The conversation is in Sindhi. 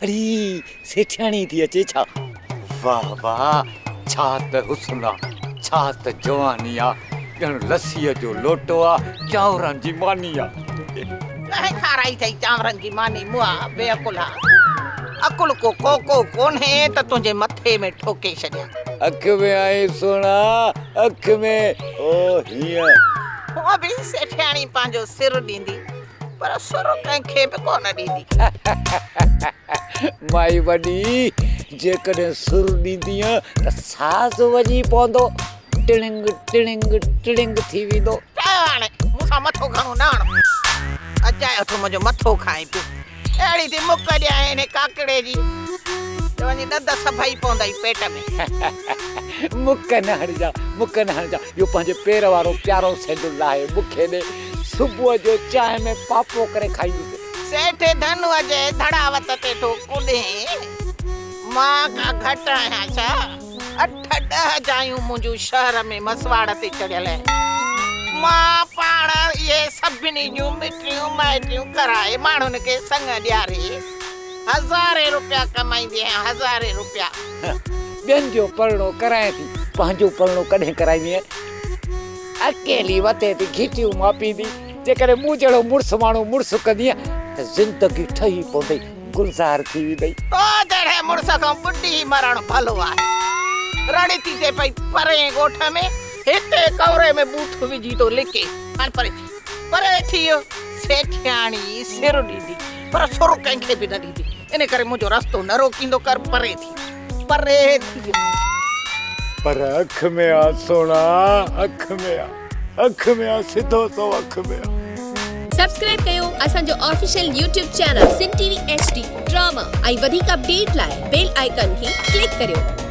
اڙي سيٺياڻي ٿي اچي ڇا؟ واهه واهه ڇا ته حسن آ، ڇا ته جواني آ، ڄڻ لسيء جو لوٽو آ، چانورن جي ماني آ. ڪنهن کارائي اٿئي چانورن جي ماني مئا بي عقلا. عقل ڪو ڪوڪو ڪونهي ته تنهنجي مٿي ۾ ٺوڪي ڇڏيان. اک ۾ آئين سهڻا اک ۾، او هيئن. هونء به سيٺياڻي پنهنجو سر ڏيندي. پر سر ڪنهن کي به ڪونه ڏيندي. مائي وڏي، جيڪڏهن سر ڏيندينء ته ساز وڄي پوندو، ٽڻنگ ٽڻنگ ٽڻنگ ٿي ويندو. چيو هاڻي مون سان مٿو گهڻو نه هڻ. اجايو ٿو منهنجو مٿو کائين پيو. اهڙي ٿي مڪ ڏيانء انهي ڪاڪڙي جي ته وڃي ڏند سڀئي پوندئي پيٽ ۾. مڪ نه هڻجان، مڪ نه هڻجان. اهو پنهنجي پير وارو پيارو سينڊل لاهي مون کي ڏي. صبح جو چانهه ۾ پاپو ڪري کائيندس. سيٺ ڌنوء جي ڌڙاوت تي ٿو ڪڏين. مان ڪا گهٽ آهيان ڇا؟ اٺ ڏهه جايون منهنجون شهر ۾ مسواڙ تي چڙهيل آهن. مان پاڻ اهي سڀني جون مٽيون مائٽيون ڪرائي ماڻهن کي سڱ ڏياري هزارين روپيا ڪمائيندي آهيان، هزارين روپيا. ٻين جو پرڻو ڪرائين ٿي، پنهنجو پرڻو ڪڏهن ڪرائيندينء؟ اڪيلي وتي ٿي گهٽيون ماپيندي، جيڪڏهن مون جهڙو مڙس ماڻهو مڙس ڪندينء ته زندگي ٺهي پوندئي، گلزار ٿي ويندئي. تو جهڙي مڙس کان ٻڏي مرڻ ڀلو آهي. رڙ ٿي ٿئي پئي پرئين ڳوٺ ۾، هتي ڪوري ۾ ٻوٿ وجهي ٿو لڪي. هاڻ پري ٿي، پري ٿي ويو. سيٺياڻي سر ڏيندي، پر سر ڪنهن کي به نه ڏيندي، ان ڪري منهنجو رستو نه روڪيندو ڪر، پري ٿي. پري ٿي ويو. پر اک ۾ آ سهڻا اک ۾ آ اک ۾ آ سڌو سنئون اک ۾ آ. سبسڪرائب ڪيو اسان جو official YouTube channel Sindh T V H D drama ۽ وڌيڪ اپڊيٽ لاء بيل آئيڪان کي ڪلڪ ڪريو.